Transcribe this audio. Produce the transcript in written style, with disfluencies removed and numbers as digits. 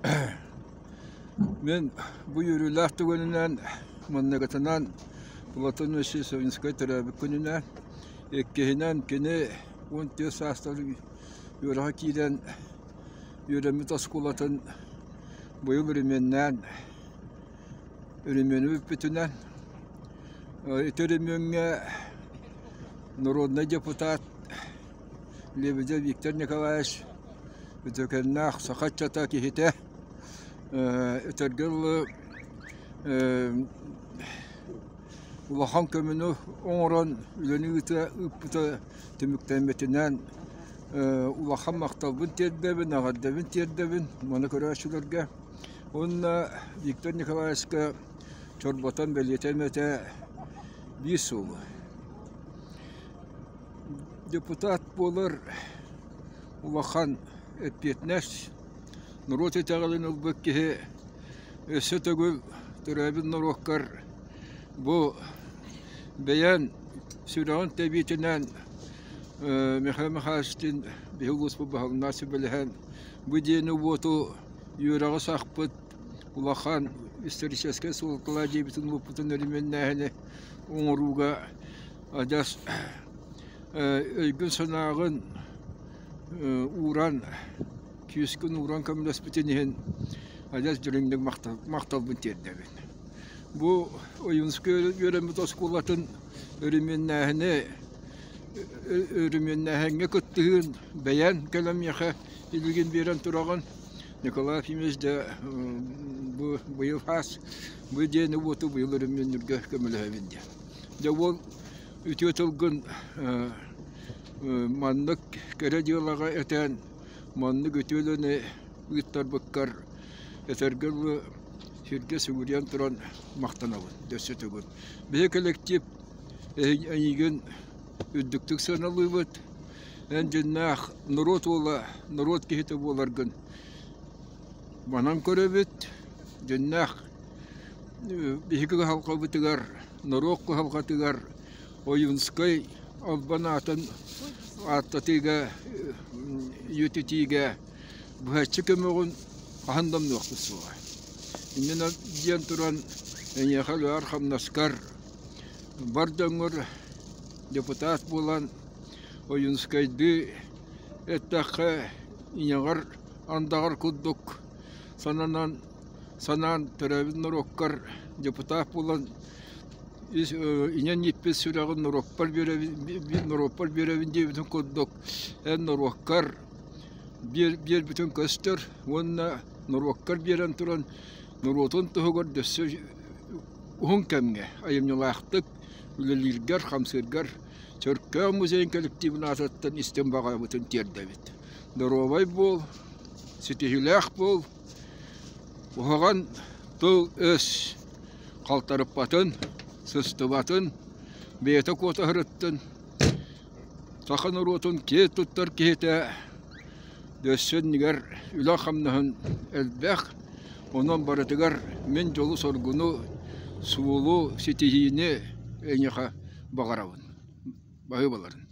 Мин бу үөрүүлээх түгэнинэн манныгытынан Платон Васильевич Саввинскай төрөөбүт күнүнэн, иккиһинэн кини 14 саастар үөрэххэ киирэн үөрэммит оскуолатын быйыл өрөмүөннээн өрөмүөнү бүппүтүнэн ити өрөмүөҥҥэ народнай депутат Лебедев Виктор Николаевич үтүөкэннээх саха ыччата киһитэ өтөргө дылы улахан көмөнү оҥорон үлэни ыыта ыыппыта түмүктэммитинэн улахан махталбын тиэрдэбин, эҕэрдэбин тиэрдэбин маны көрөөччүлэргэ. Уонна Виктор Николаевичка чорботон бэлиэтэм этэ биир суолу. Депутат буолар улахан эппиэтинэс, норуот итэҕэлин ылбыт киһи өссө төгүл төрөөбүт норуоккар бу бэйэҥ сүрэҕин тэбиитинэн Михаил Михайловичтыын биһиги улууспут баһылыгынан сүбэлэһэн бу дьиэни-уоту үөрэҕи сахпыт улахан историческай суолталаах дьиэбитин-уоппутун өрөмүөннээһини оҥорууга адьас өйгүн-санааҕын ууран, күүскүн ууран көмөлөспүтүн иһин адьас дириҥник махталбын тиэрдэбин. Бу Ойуунускай үөрэммит оскуолатын өрөмүөннээһини өрөмүөннээһиҥҥэ кыттыһыын бэйэҥ кэлэн миэхэ илиигин биэрэн тураҕын. Николай Ефимович дьэ бу быйыл хаас бу дьиэни-уоту быйыл өрөмүөннүүргэ көмөлөһөбүн диэн. Дьэ уол үтүө тылгын маннык кэрэ дьыалаҕа этэн, маннык үтүө үлэни ыыттарбыккар этэргэ дылы сиргэ сүгүрүйэн туран махтанабын өссө төгүл. Биһи коллектив эйигин үрдүктүк сыаналыыбыт. Эн дьиннээх норуот уола, норуот киһитэ буоларгын манан көрөбүт. Дьиннээх биһиги кыһалҕабытыгар, норуот кыһалҕатыгар Ойуунскай албан аатын ааттатыыга, үйэтитиигэ быһаччы көмөҕүн хаһан да умнуохпут суоҕа. Иннинэ диэн туран эйиэхэ үлэҕэр хамнаскар бар дьоҥҥор депутат буолан Ойуунскайдыы эттэххэ ийэҕэр андаҕар курдук сананан санаан төрөөбүт норуоккар депутат буолан инэн ииппит сүрэҕин норуоппар биэрэбин норуоппар биэрэбин диэбитин курдук эн норуоккар биэрбитин көстөр уонна норуоккар биэрэн туран норуотун туһугар өссө уһун кэмҥэ айымньылаахтык үлэлииргэр, хамсыыргар Чөркөөх музейын коллективын аатыттан истиҥ баҕабытын тиэрдэбит. Доруобай буол, ситиһиилээх буол, куһаҕан тыл-өс халтарыппатын, сыстыбатын, бэйэтэ куотаһырыттын, саха норуотун киэн туттар киһитэ өссө иннигэр үлэ-хамнаһын элбэх, онон барытыгар мин дьолу-соргуну, суолу, ситиһиини эйиэхэ баҕарабын. Баһыыбаларын.